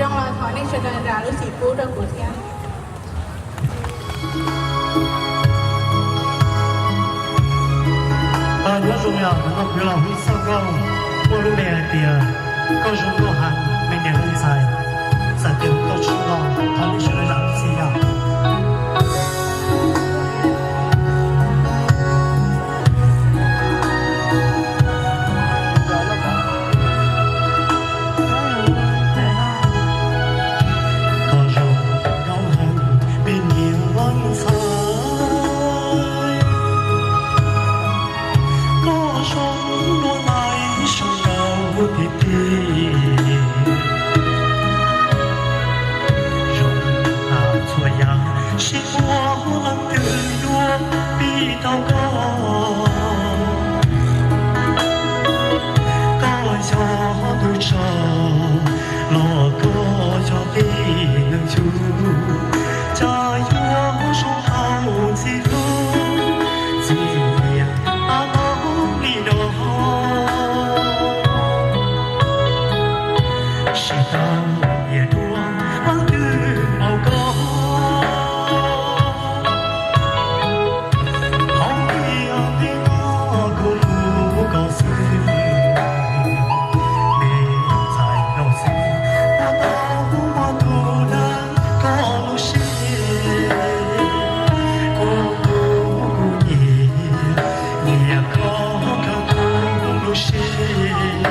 Thov nej sawv daws zam lub txim pub rau kuv thiab. Nyob zoo, no kuv los hu xov nkauj, muaj lub npe hais tias Koj Zoo Nkauj Heev, me niam me ntxhais, txais tes koj tsis los, thov nej sawv daws zam lub txim yom. Koj zoo nkauj heev me niam ntxhais, koj zoo dua ntais zoo nkauj tiag tiag. Zoo tas txhua yam sib muab leej twg yuav pib tau koj. Koj yog tus tsaug los koj yog tib neeg yug, cas yuav zoo tau ntxim hlub ntxim nyiam ab ob li no. Tsis tau nyiam dua leej twg npaum koj. Hauv tiaj teb no kuv hlub koj xwb, me ntxhais koj xwb, tab tom muaj tus neeg koj lub siab. Kuv hlub kuv nyiam, nyiam koj kawg kuv lub siab.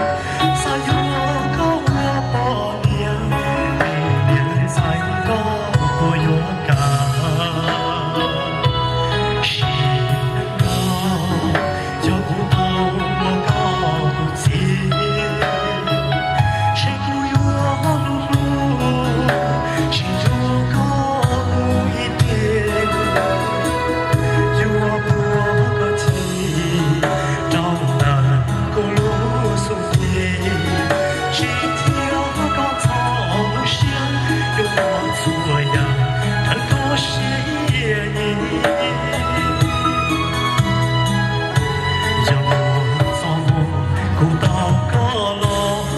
Xav yuav koj ua poj niam, me niam ntxhais koj puas yuav kam? Sim neej no, yog kuv tau ua koj tus txiv, ntshe kuv yuav hlub hlub tsis ntsuag koj mus ib tiam. Yuav puag koj txhim rau ntawm kuv lub xub ntiag, tsis cia koj txhob tu siab, yuav ua txhua yam raws koj siab nyiam. Yog muaj txoj hmoo kuv tau koj los,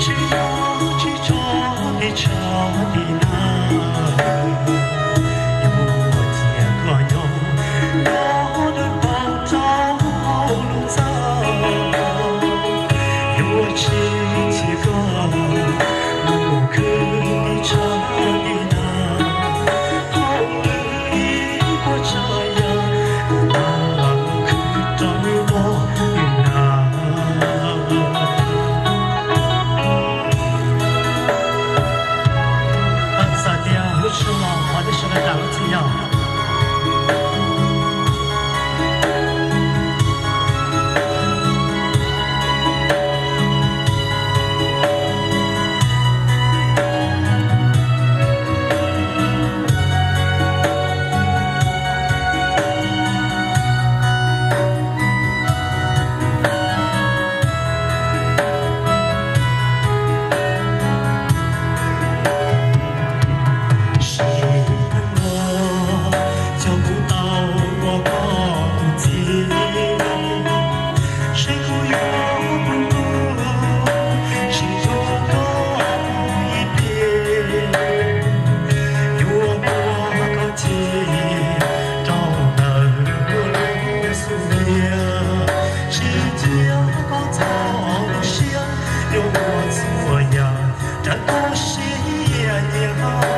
tsis yog tsis tso tim tshav tim nag, yuav ua cia koj nyob, nyob nws tau rau hauv lub txaj, yuav tsis cia koj mus khwv tim tshav tim nag. Hauv lwm ib puas tsav yam, kuv mam mus khwv rau nws toj nws nag. Xav tias hu tshwj los thov nej sawv daws zam lub txim yom. Sim neej no, yog kuv tau ua koj tus txiv, ntshe kuv yuav hlub hlub tsis ntsuag koj mus ib tiam. Yuav muab koj cim rau ntawm kuv lub xub ntiag, tsis cia koj txhob tu siab, yuav ua txhua yam raws koj siab nyiam.